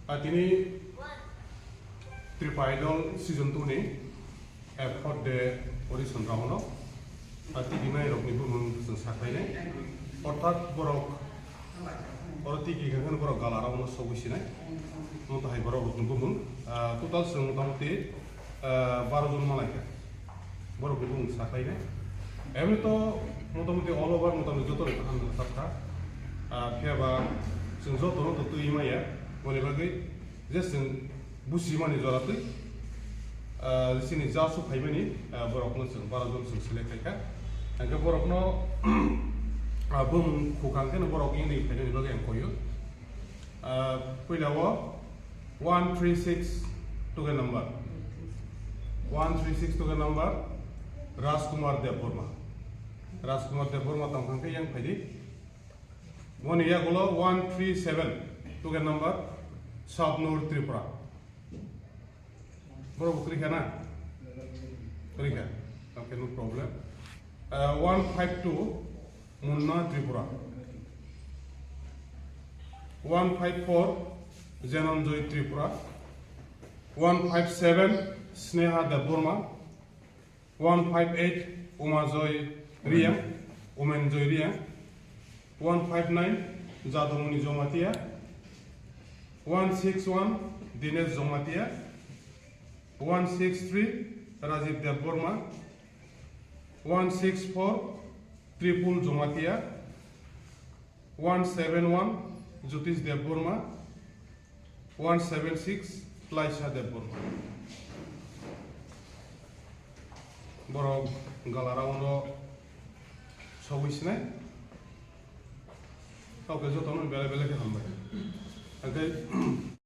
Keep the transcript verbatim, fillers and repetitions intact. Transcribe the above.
Ah, tini Tripura Idol season two ni effort de audition round o, ah, tigi mai rok ni bumung chwng saklainai. Orthat borok, oro tigi khe borok gala round o sogwi sinai. Mota hai borok rok ni bumung, ah, total chwng motamuti, ah, baro jon malaikha. Borok ni bumung saklainai. Emni to motamuti all over motamuti joto ni kaham no sakha. Ah, phiya ba chwng joto no to twi maya. Boni bagwi je chwng busi mani jora twi, ah, chini ja su phaimani, ah, borok no chwng baro jon chwng select khaikha. Hingke borok no, ah, bumung khukang khe no borok ini phainani bagwi ang koyo. Ah, puila o one three six token number. One three six token number, Rajkumar Debbarma. Rajkumar Debbarma tongthang khe yang phaidi. Moni yagulo one three seven token number, Shabnur Tripura. Borok bo kwrwi kha na? Kwrwi kha. Okay, no problem. Uh, one five two, Munna Tripura. One five four, Jananjoy Tripura. One five seven, Sneha Debbarma. One five eight, Umajoy Riang, Umenjoy Riang. One five nine, Jadamuni Jamatia. One six one, Dinesh Jamatia. One six three, Rajiv Debbarma. One six four, Tripul Jamatia. One seven one, Jyotish Debbarma. One seven six, Laisa Debbarma. Borok gala round o sogwi sinai. Oke, jotono bele bele khe hambai. Hingke